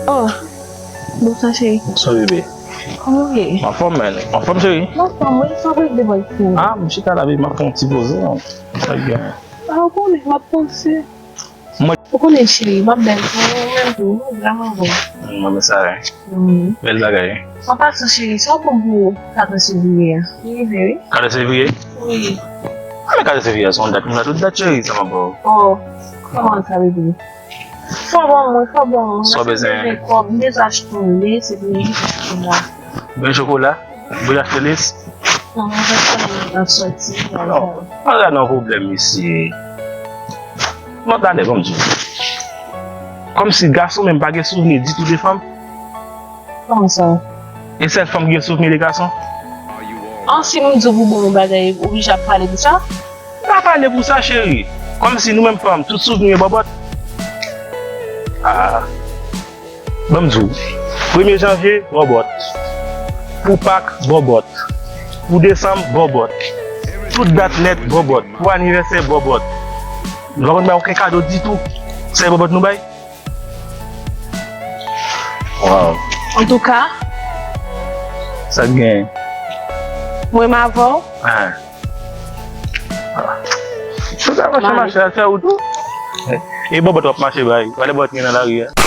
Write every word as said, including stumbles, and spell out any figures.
Oh, bonswa cheri. Bonswa bebe. Kòman w ye? M anfòm, man. Anfòm, cheri? M anfòm, wi. Sa w vle devan ti? Ah, m chita la, bebe, m ap fè yon ti poze, non. Sa k gen? Ah, ou konnen, m ap panse. Mwen. Ou konnen, cheri, m ap bèl tou, ou menm tou, ou vrèman bon. Mwen, men sa, wi. Bèl bagay. An pasan, cheri, sa w ban m pou katòz fevriye a? Li rive, wi. Katòz fevriye? Wi. Ah, men katòz fevriye a, se yon dat, m la tout dat, cheri, sa m ap ba w. Oh, kòman sa, bebe? Fò ban mwen, fò ban mwen. Sa w bezwen? Mwen bezwen kòb, m bezwen achte yon lis, epi m bezwen chokola. Ou bezwen achte lis? Non, mwen bezwen ap sòti. Non, pa nan pwoblèm, mesye. Non, tande, ban m di w. Kòmsi gason menm pa gen souvni ditou de fanm. Kòman sa? E sèl fanm ki gen souvni de gason? An, si m di w pou bon yon bagay, ou oblije ap pale pou sa? M pa pale pou sa, cheri. Kòmsi nou menm fanm, tout souvni e bòbòt. Ah. Ban m di w. Premye janvye, bòbòt. Pou Pak, bòbòt. Pou desanm, bòbòt. Tout dat nèt, bòbòt. Pou anivèsè, bòbòt. Nou pa konn bay okenn kado ditou. Se bòbòt nou bay. Wow. Antouka, sa k gen? Mwen m avè w. Ah. Ah. Tout sa mache, mache, al fè wout ou. E bòbòt w ap mache bay. Wale bòbòt gen nan lari a.